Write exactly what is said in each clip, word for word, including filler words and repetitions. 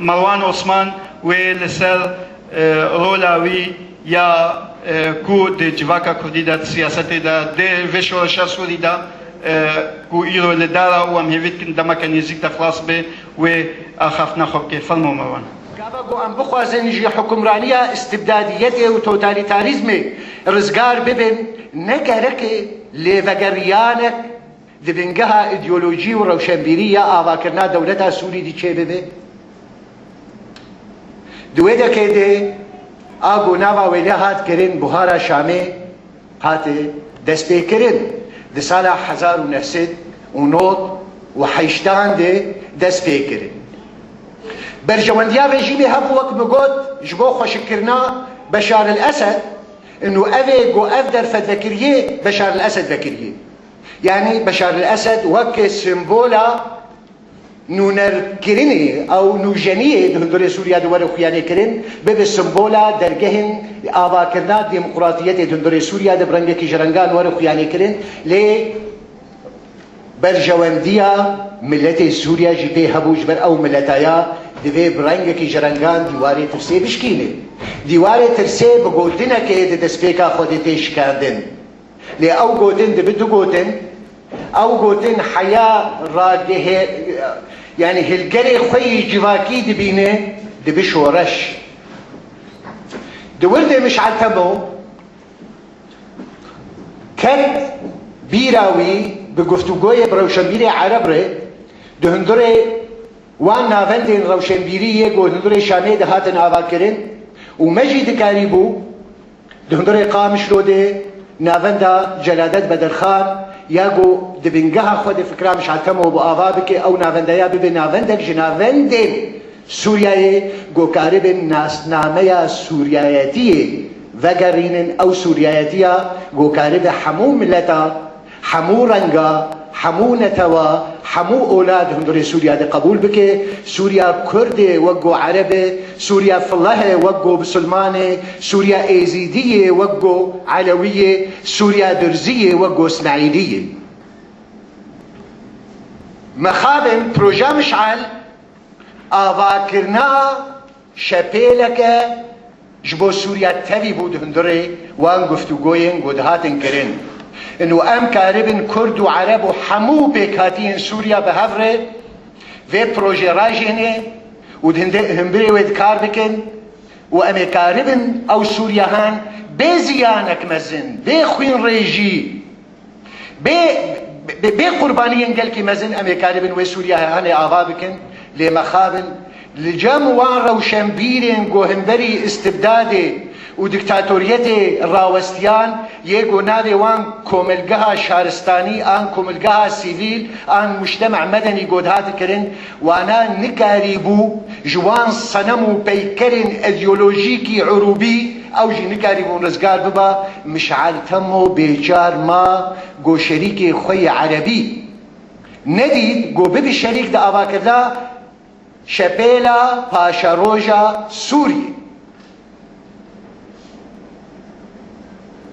Merwan Osman wê li ser, e, rola wî ya, e, ku di civaka kurdî de, di siyasetê de, di vê şoreşa Sûrî de, e, ku îro li dar e û em hêvî dikin demeke nêzîk de xilas be, wê axaftina xwe bike. Fermo Merwan. Gava ku em bixwazin ji hukimraniya istibdadiyetê û totalîtarîzmê rizgar bibin, ne gerek e lêvegeriyanek di bingeha îdeolojî û rewşenbîrî ya avakirina dewleta Sûrî de çêbibe. Di wê dekê de a ku nava wê lê hat kirin Buhara Şamê hate destpêkirin. Di sala hezar û neh sed û nod û heştan de dest pê kirin. Berjewendiya rejîmê hebû, wek min got, ji bo xweşikkirina Beşar el Esed, û ev ê ku ev derfet vekiriye, Beşar el Esed vekiriye. Yanî Beşar el Esed weke simbola nûnerkirinê ew nûjeniyê di hundirê Sûriya de were xuyanê kirin, bibe simbola dergehên avakirina demokratiyetê di hundirê Sûriya de bi rengekî ji rengan were xuyanê kirin. Lê berjewendiya miletê Sûriya jî pê hebû, ji ber ew miletaya divê bi rengekî ji rengan dîwarê tirsê bişkîne. Dîwarê tirsê bi gotinekê di destpêka xwe de tê şikandin. Lê ew gotin dibe du gotin, ew gotin heya ragihe, yanî hilgerê xwe yî civakî dibîne, dibe şoreş. Di wir de Mişal Temo ket bîra wî bi guftûgoyê bi rewşenbîrê Ereb re di hundirê wan navendên rewşenbîrî yê ku hundirê Şamê dihatin avakirin û me jî dikarîbû di hundirê Qamişlo de navenda Celadet Bedirxan ya ku di bingeha xwe de fikra Mişal Temo bi ava bike, ew navendeya bibe navendek ji navendên Sûriyeyê ku karibin nasnameya Sûriyayetiyê vegerînin, ew Sûriyayetiya ku karibe hemû mileta, hemû renga, hemû netewa, hemû ola di hundirê Sûriya de qebûl bike. Sûriya Kurd e wek ku Ereb e, Sûriya Fileh e wek ku Bisilman e, Sûriya Êzîdî ye wek ku Elewî ye, Sûriya Durzî ye wek ku Îsmaîlî ye. Mixabin proja Mişal avakirina şepêleke ji bo Sûriya tevî bû di hundirê wan guftûgoyên ku dihatin kirin. Û em karibin Kurd û Ereb û hemû pêkhatiyên Sûriya bi hev re vê projê rajêne û di hinde-, hundirê wê di kar bikin û em ê karibin ew Sûriya han bê ziyanek mezin, bê xwînrêjî, bê, bê, bê qurbaniyên gelkî mezin em ê karibin wê Sûriya hanê ava bikin, lê mexabin li cem wan rewşenbîrên ku hemberî istibdadê û diktatoriyetê rawestiyan, yê ku navê wan komilgeha şaristanî an komilgeha sivîl an mujtema medenî ku dihat kirin, wana nikarîbû ji wan senem û peykerên îdeolojîkî urûbî ew jî nikarîbûn rizgar biba. Mişal Temo bêcar ma ku şerîkê xwe yê Erebî nedît ku bibe şerîk di avakirina şepêla paşeroja Sûriyê.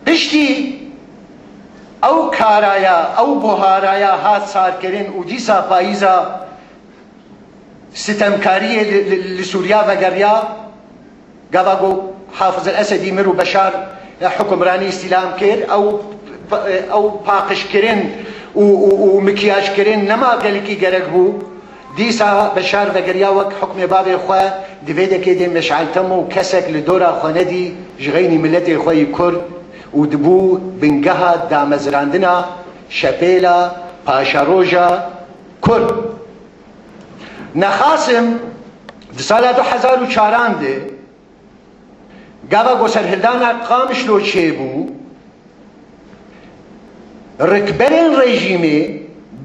Piştî ew karaya, ew buharaya hat sarkirin û dîsa payîza sitemkariyê li, li, li Sûriya vegeriya, gava ku Hafiz el-Esedî mir û Beşar, e, hukimranî îstîlam kir, ew, ew paqijkirin û, û, û mikyajkirin nema gelekî gerek bû. Dîsa Beşar vegeriya wek hukmê bavê xwe, di vê dekê de Meşal Temo kesek li dora xwe nedî ji xeynî miletê xwe yî Kurd û dibû bingeha damezrandina şepêla paşeroja Kurd. Nexasim di sala du hezar û çaran de gava ku serhildana Qamişlo çêbû, rikberên rejîmê,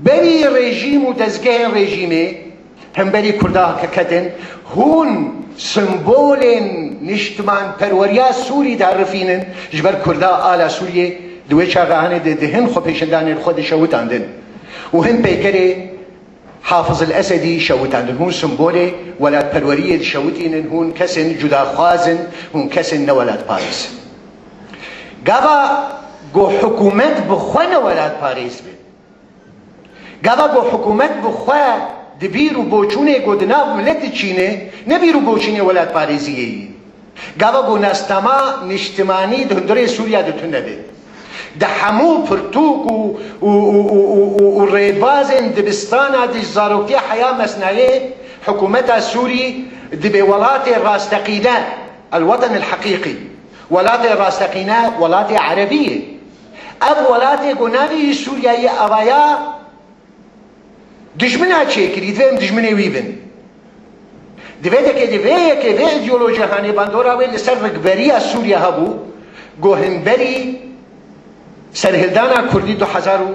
berî rejîm û dezgehên rejîmê hemberî Kurda ke-, ketin, hûn simbolên niştimanperweriya Sûrî derifînin ji ber Kurda ala Sûriyê di wê çaxê hanê de di hin xwepêşandanên xwe de şewitandin. Û hin peykerê Hafiz el-Esedî şewitandin. Hûn simbolê welatperweriyê dişewitînin, hûn kesên cudaxwaz in, hûn kesên newelatparêz in. Gava ku hikûmet bi xwe newelatparêz be, gava ku hikûmet bi xwe Di bîr û boçûnê ku di nav milet diçîne, ne bîr û boçûnê welatparêziyê yî. Gava ku nasnama niştimanî di hundirê Sûriya de tune be. Di hemû pirtûk û, û, û, û, û, û, û rêbazên dibistana di zaroktiya heya mesnayê, hikûmeta Sûrî dibe welatê rasteqîne, el-weten el-heqîqî. Welatê rasteqîne, welatê erebî ye. Ev welatê ku navê wî Sûriye ye, avaya dijmina çêkirî, divê em dijminê wî bin. Divê dekê, divê yekê vê îdeolojî hanê bandora wê li ser rikberiya Sûriye hebû, ku hemberî serhildana Kurdî du hezar û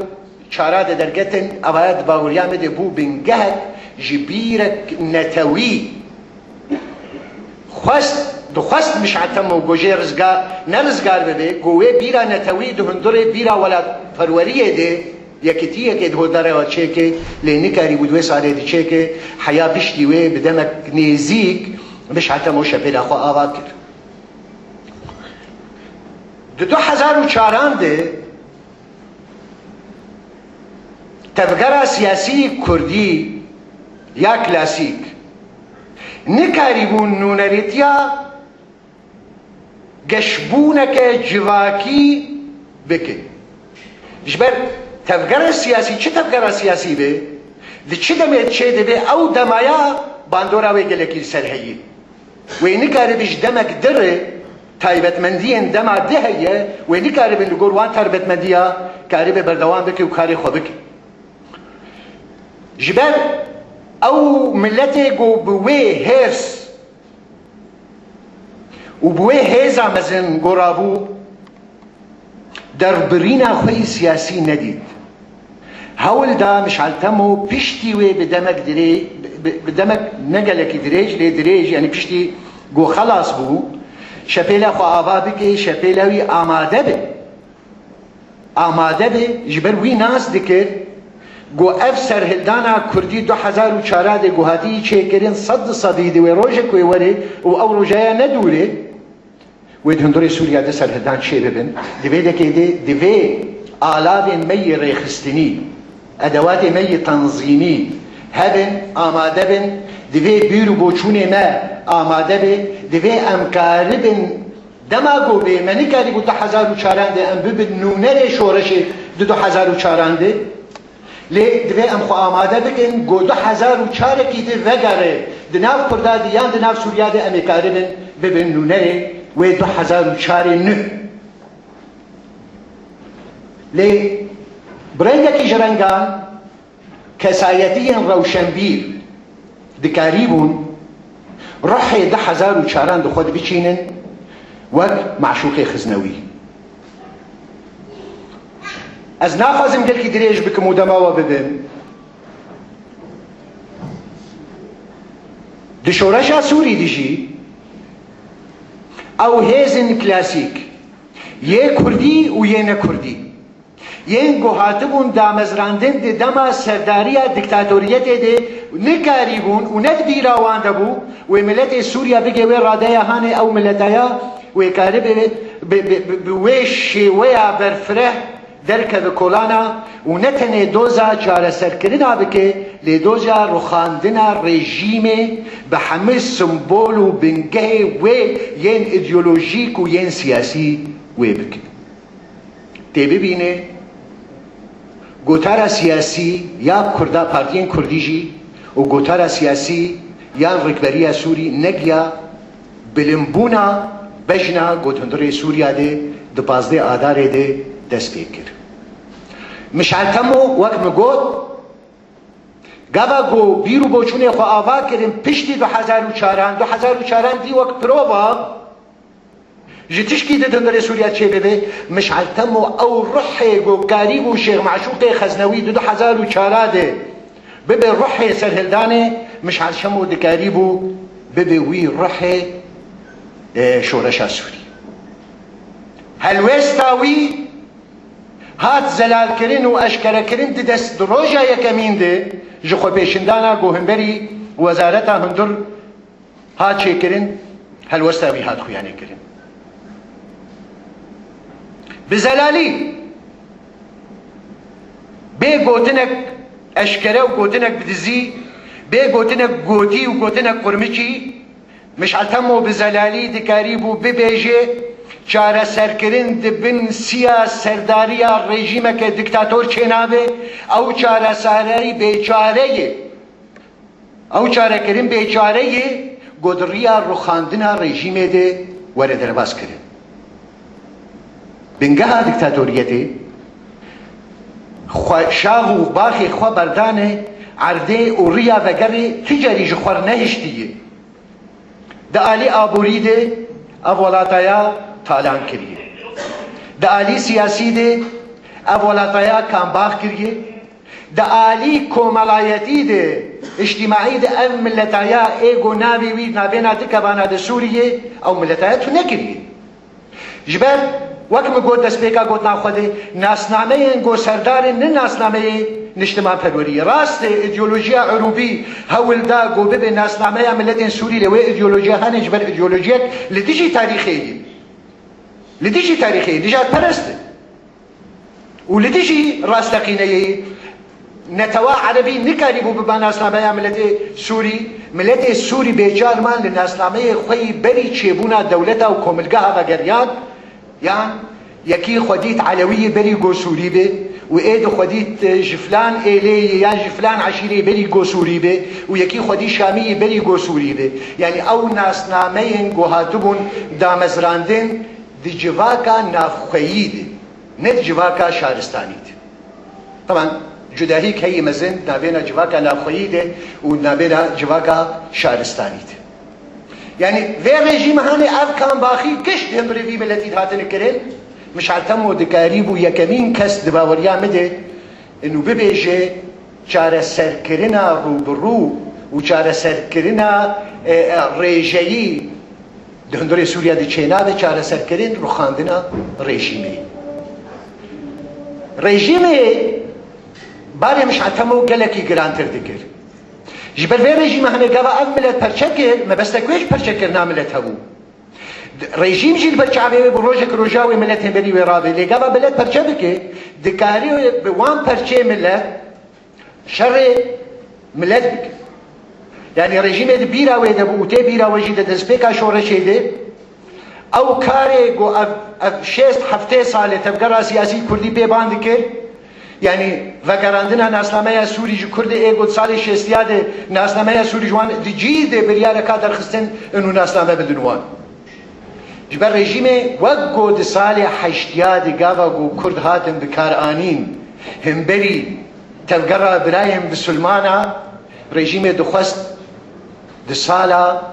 çar de derketin, avaya di baweriya me de bû bingehek ji bîrek netewî. Xwest, dixwest Mişal Temo ku jê rizgar, ne rizgar bibe, ku wê bîra netewî di hundirê bîra welatperweriyê de, yekitiyekê di hundirê wê çêke, lê nikarîbû di wê salê de çêke, heya piştî wê bi demek nêzîk Mişal Temo şepêla xwe ava kir. Di du hezar û çaran de tevgera siyasî kurdî ya klasîk nikarîbûn nûnerîtiya geşbûneke civakî bikin. Ji ber tevgera siyasî, çi tevgera siyasî be, di çi demê çê dibe, ew demaya bandora wê gelekî li ser heye. Wê nikaribe ji demek di re taybetmendiyên dema di heye, wê nikaribe li gor wan taybetmendiya karibe berdewam bike û karê xwe bike. Ji ber ew miletê ku bi wê hêrs û bi wê hêza mezin gorabû, derbirîna xwe yî siyasî nedît. Hewl da Mişal Temo piştî wê bi demek dirê-, bi, bi demek ne gelekî dirêj, lê dirêj, yanî piştî ku xelas bû, şepêla xwe ava bike, şepêla wî amade be. Amade be, ji ber wî nas dikir ku ev serhildana kurdî du hezar û çar de ku hatî çêkirin, sed di sedî di wê rojê ku wê were û ew rojaya ne dûrê, wê di hundirê Sûriya de serhildan çêbibin. Di vê dekê de divê alavên me yê rêxistinî, edewatê me yê tenzîmî hebin, amade bin. Divê bîr û boçûnê me amade be. Divê em karibin, dema ku bê me nikarîbû du hezar û çaran de em bibin nûnerê şoreşê di du hezar û çaran de. Lê divê em xwe amade bikin, ku du hezar û çarekî di vegere, di nav Kurda di yan di nav Sûriya de em ê karibin bibin nûnerê wê du hezar û çarê nuh. Lê bi rengekî ji rengan kesayetiyên rewşenbîr dikarîbûn ruhê du hezar û çaran di xwe de biçînin wek meşûqê xiznewî. Ez naxwazim gelkî dirêj bikim û dema we bibim. Di şoreşa Sûrî de jî ew hêzên klasîk, yê kurdî û yê ne kurdî, yên ku hatibûn damezrandin di dema serdariya diktatoriyetê de, nikarîbûn û ne di bîra wan de bû, wê miletê Sûriya bigê wê radeya hanê ew miletaya wê karibe bi, bi, bi, bi wê şêweya berfireh derkeve kolana û ne tenê doza çareserkirina bike, lê doza ruxandina rejîmê bi hemû simbol û bingehê wê yên îdeolojîk û yên siyasî wê bike. Tê bibîne, gotara siyasî ya Kurda, partiyên Kurdî jî û gotara siyasî yan rikberiya Sûrî negiya bilimbûna bejna ku di hundirê Sûriya de di pazdeh Adarê de dest pê kir. Mişal Temo, wek min got, gava ku bîr û boçûnê xwe ava kirin piştî du hezar û çaran, du hezar û çaran dî wek prova, ji tişkî di hundirê Sûriya çêbibe, Mişal Temo ew ruhê ku karîbû Şêx Meşûqê Xeznewî di du hezar û çar de bibe ruhê serhildanê, Mişal Temo dikarîbû bibe wî ruhê, e, şoreşa Sûrî. Helwesta wî hat zelalkirin û eşkerekirin di dest, di roja yekemîn de ji xwepêşindana ku hemberî Wezareta Hundir hat çêkirin, helwesta wî hat xuyanê kirin. Bi zelalî, bê gotinek eşkere û gotinek bi dizî, Bê gotinek gotî û gotinek qurmiçî, Mişal Temo bi zelalî dikarîbû bibêje, çareserkirin di bin siya serdariya rejîmeke diktator çênabe, ew çareserî bêçare ye. Ew çarekirin bêçare ye, ku di riya rûxandina rejîmê de were derbas kirin. Bingeha diktatoriyetê, xwe şax û baxê xwe berdane erdê û riya vegerê tu carî ji xwe re nehiştiye. Di alî aborî de ev welataya talan kiriye. Di alî siyasî de ev welataya kambax kiriye. Di alî komelayetî de, îctimaî de ev miletaya ê ku navê wî navêna dikevana di Sûriyê, ew miletaya tune kiriye. Ji ber, wek min got destpêka gotina xwe de, nasnameyên ku serdarên ne nasnameyê niştimanperweriyê. Rast e, îdeolojiya Irûbî hewl da ku bibe nasnameya miletên Sûrî, lê wê îdeolojiya hene ji ber îdeolojiyek li dijî tarîxê ye. Li dijî tarîxê ye, nijadperest e. Û li dijî rasteqîneyê netewa erebî nikarîbû biba nasnameya miletê Sûrî. Miletê Sûrî bêcar man li nasnameyê xwe yî berî çêbûna dewleta û komilgeha vegeriyan, yan yekî xwe dît Elewî yî berî go Sûrî be û ê di xwe dît, e, ji filan êlê yî yan ji filan eşîrê yî berî go Sûrî be û yekî xwe dît Şamî yî berî go Sûrî be. Yanî ew nasnameyên ku hatibûn damezrandin di civaka navxweyî de, ne di civaka şaristanî de. Teban, cudahîk heye mezin navêna civaka navxweyî de û navêna civaka şaristanî de. Yanî vê rejîmê hanê ev kambaxî giş di hundirê vî miletî de hatine kirin, Mişal Temo dikarîbû yekemîn kes di baweriya min de û bibêje çareserkirina rûbirû û çareserkirina, e, e, rêjeyî di hundirê Sûriya de çênabe çareserkirin rûxandina rejîmê. Rejîmê barê Mişal Temo gelekî girantir dikir. Ji ber vê rejîmê hene gava ev milet perçe kir, mebestek wê ji perçekirina milet hebû. Rejîm jî li ber çavê wê bû, rojek roja wê milet hemberî wê rabe. Lê gava milet perçe bike, dikarî bi wan perçê milet şerê milet bike. Yanî rejîmê di bîra wê de bû û tê bîra we jî de destpêka şoreşê de ew karê ku ev, ev şêst heftê sal e tevgera siyasî kurdî pê ban dikir, yanî vegerandina nasnameya Sûrî ji Kurdê ê ku di salê şêstiya de nasnameya Sûrî ji wan di cî de biryareka derxistin û nasname bidin wan. Ji ber rejîmê wek ku di salê heştiya de gava ku Kurd hatin bikaranîn hemberî tevgera birayên bisilmana, rejîmê dixwest di sala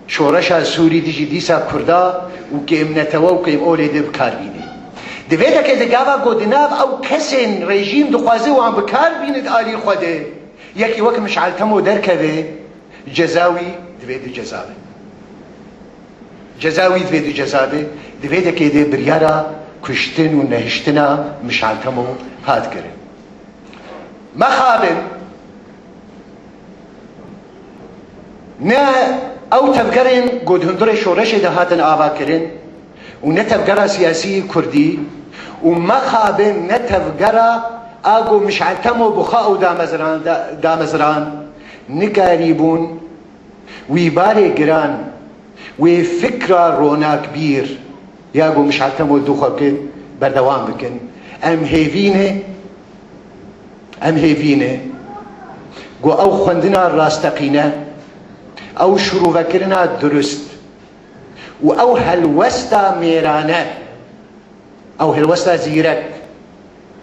şoreşa Sûrî dijî dîsa Kurda û kêmnetewe û kêmolê de bikar bîne. Di vê dekê de gava ku di nav ew kesên rejîm dixwaze wan bikar bîne di alî xwe de, yekî wek Mişal Temo derkeve, ceza wî divê di ceza be. Ceza wî divê di ceza be, di vê dekê de biryara kuştin û nehiştina Mişal Temo hat kirin. Mexabin, ne ew tevgerên ku di hundirê şoreşê de hatin ava kirin û ne tevgera siyasî kurdî û mexabin ne tevgera a ku Mişal Temo bi xwe ew damezran, da-, damezran, nikarîbûn wî barê giran, wê fikra ronakbîr ya ku Mişal Temo li dû xwe bikin, berdewam bikin. Em hêvî ne, em hêvî ne ku ew xwendina rasteqîne, ew şirûvekirina dirust û ew helwesta mêrane, ew helwesta zîrek,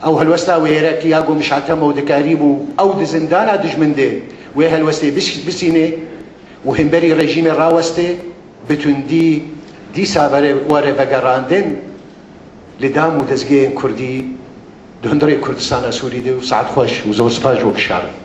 ew helwesta wêrek ya ku Mişal Temo dikarîbû ew di zindana dijmin de wê helwestê bis-, bisîne û hemberî rejîmê raweste, bi tundî dîsa were, were vegerandin li dam û dezgehên kurdî di hundirê Kurdistana Sûrî de û saet xweş û zor spas ji we bişarin.